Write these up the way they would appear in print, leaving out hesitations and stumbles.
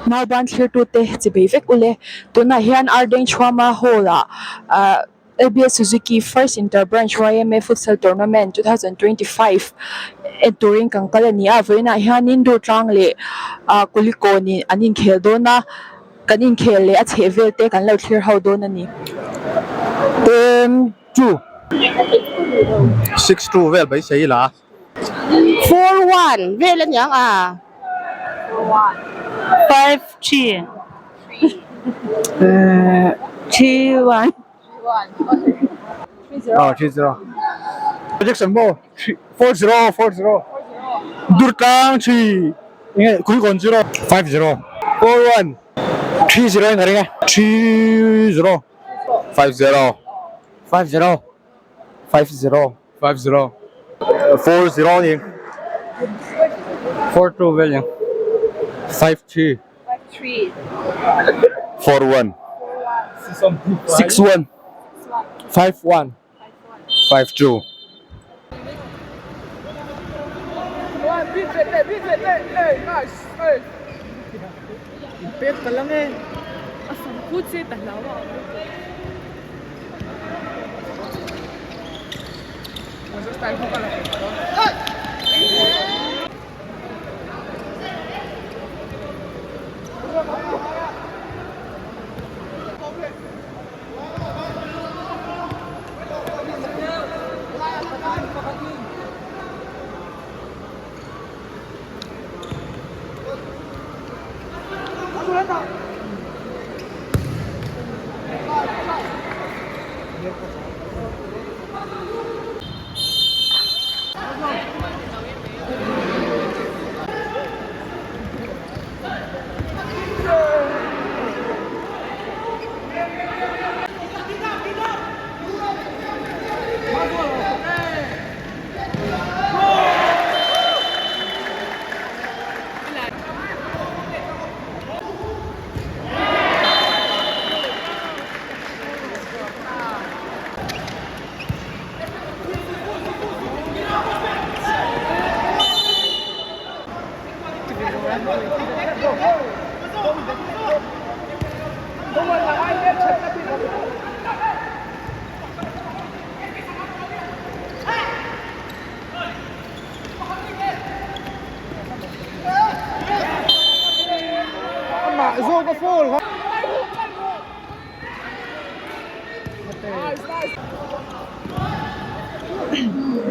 Nauban thlirtute chi bei vek ule. Tunah hian Ardengchhuama Hall ah ahh LBS Suzuki First Inter Branch YMA Futsal Tournament 2025 en turin kan kal a ni a. Vawiinah hianin Durtlang leh ahh Kulikawn in an inkhel dawn a, kan inkhel leh a chhehvel te kan lo thlir ho dawn a ni. Ten two. Six two vel beisei ila. 4 1 vel a niang a. 5 3. 3 1. Ah 3 0. Projection maw 4 0 4 0. Durtlang 3 enge Kulikawn 0. 5 0. 4 1. 3 0 in ka ring e. 3 0. 5 0. 5 0. 5 0. 5 0. 4 0 a ni. 4 2 vel ni. 5 3. 4 1. 6 1. 5 1. 5 2.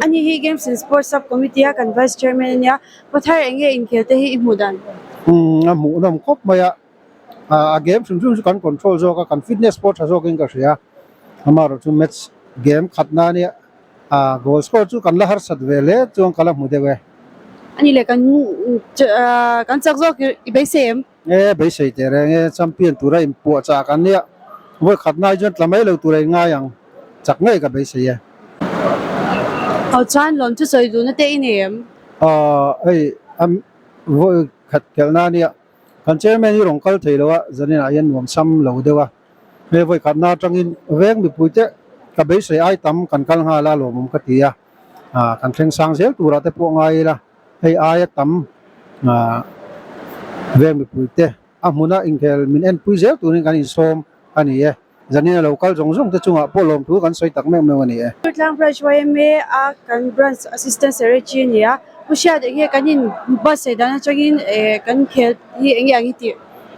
Ani hi Games and Sports Sub Committee a kan Vice Chairman a nia. Pathar eng nge inkhel te hi i hmuh dan? Umm a hmuh nawm khawp mai a, a game hrim hrim chu kan control zawk a, kan fitness pawh tha zawkin ka hria. Amaherawhchu match game khat na nia a goal score chu kan la harsat ve hle chuan ka la hmu deuh e. Ani leh kan kan chak zawk i beisei em? E beisei teh reng e, champion tura inpuah chah kan nia, vawi khat nai chuan tla mai lo tura in ngai ang, chak ngei ka beisei e. Aw chuan lawm chu sawi duhna te i nei em? Aw hei vawi khat khelhna ania, kan chairman hi rawn kal thei lo a, zaninah hian nuam sam lo deuh a, he vawi khatna atangin veng mipui te ka beisei ai tam kan kal nghal a lawmawm ka ti a, kan thleng sang zel turah te pawh ngai ila. Hei aia tam veng mipuite a hmuna inkhel min enpui zel turin kan insawm a ni e. Zanin a lo kal zawng zawng te chungah pawh lawmthu kan sawi tak meuh meuh a ni e. Tlang Branch yma a kan Branch Assistant Secretary a ni a, Pu Hriat enge kan in bus sawi dan atangin kan khel hi enge ang i tih?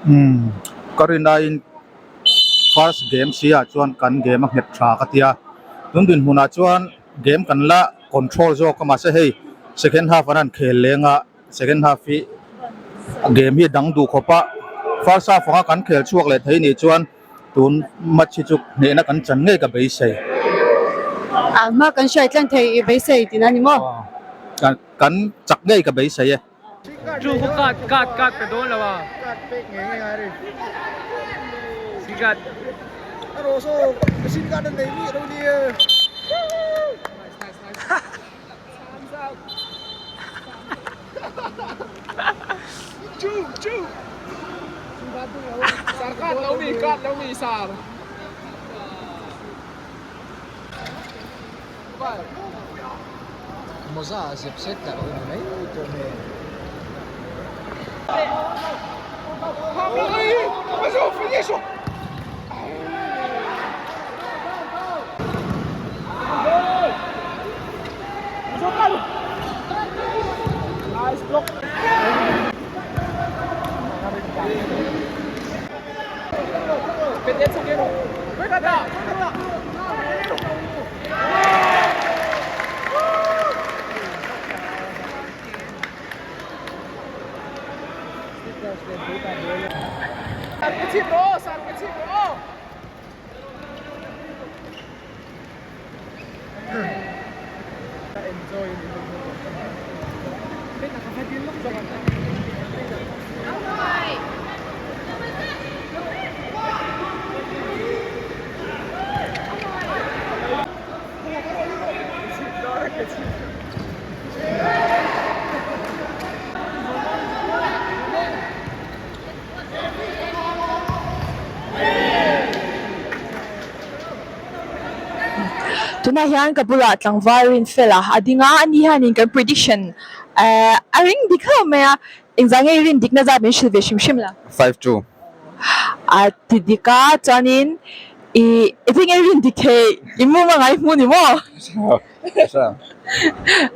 Umm ka rinaiin first game si ah chuan kan game a nghet tha ka tia, tun dinhmunah chuan Game kan la control zawk a mahse hei second half an han khel leng a second half hi game hi a dang duh khawp a first half anga kan khel chhuak leh thei nih chuan tun match hi chu hnehna kan chan ngei ka beisei. A hma kan hriat tlang thei i beisei tihna ni maw? Kan chak ngei ka beisei e. Chu khu kat kat kat pe dawn lo a. Kat pek ngei ngei ngai ri. Si kat. Aro so machine gun an nei mi lo ni. Nice nice nice. Time's out. Chu chu. Sar kat lo mi kat lo mi sar. Mawza a zep set lah awm mai tawh hmel. Tunah hian ka bulah tlangval rinfel a a ding a ani hianin kan prediction eh a ring dik hlauh mai a engzah nge i rin dikna zat min hrilh ve hrim hrim la. 5-2. A ti dik a chuanin i i thil nge i rin dik thei i mum a ngai hmu ni maw?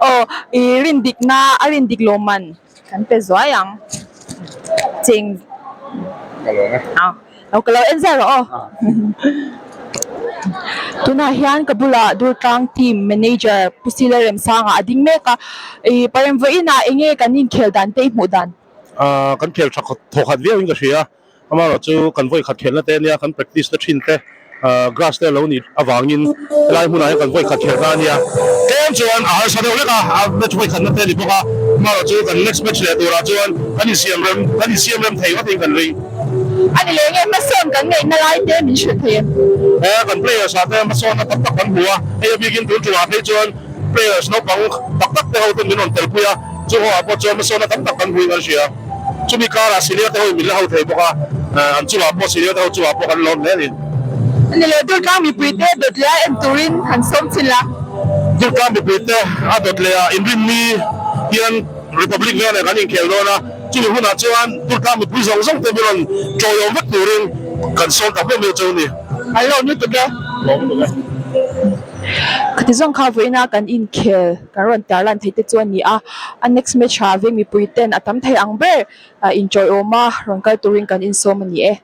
Aw i rin dikna a rin dik lo man kan pe zuai ang cheng aw ka lo en zar rawh aw tunah hian ka bulah Durtlang team manager Pu Sila Remsanga a ding mek a ih parem vawiinah eng nge kan inkhel dan te i hmuh dan? Kan khel tha thawkhat viau in ka hria. Amaherawh chu kan vawi khat khelna te ania, kan practice na thin te grass te a lo nih avangin helai hmunah hian kan vawi khat khelna ania. Tlem chuan a harsa deuh lek a, a match vawi khatna te a ni bawk a, amaherawh chu kan next match leh turah chuan kan insiam rem kan insiam rem thei vatin kan ring. A ni leh nge hmasawn kan ngaihna lai te min hrilh thei em? He kan players ah te hmasawnna tam tak kan hmu a, hei a bikin tun tumah phei chuan players naupang tak tak te ho ten min rawn telpui a, chu ho ah pawh chuan hmasawnna tam tak kan hmuin kan hria. Chumi karah senior te ho in min la ho thei bawk a, an chungah pawh senior te ho chungah pawh kan lawm hle a ni. Ni leh Durtlang mipui te dawt leh a en turin han sawm chin la. Durtlang mipui te a dawt leh a inrinni hian Republic Veng nen kan inkhel dawn a, chumi hunah chuan Durtlang mipui zawng zawng te min rawn ṭawiawm vek turin kan sawm tak meuh meuh chu a ni. An lawm lutuk e. Lawm lutuk e. Khati zawng kha vawiina kan inkhel. Kan rawn tar lan theih te chu a ni a, a next match ah veng mipui ten a tam thei ang ber inchawiawm a rawn kal turin kan insawm a ni e.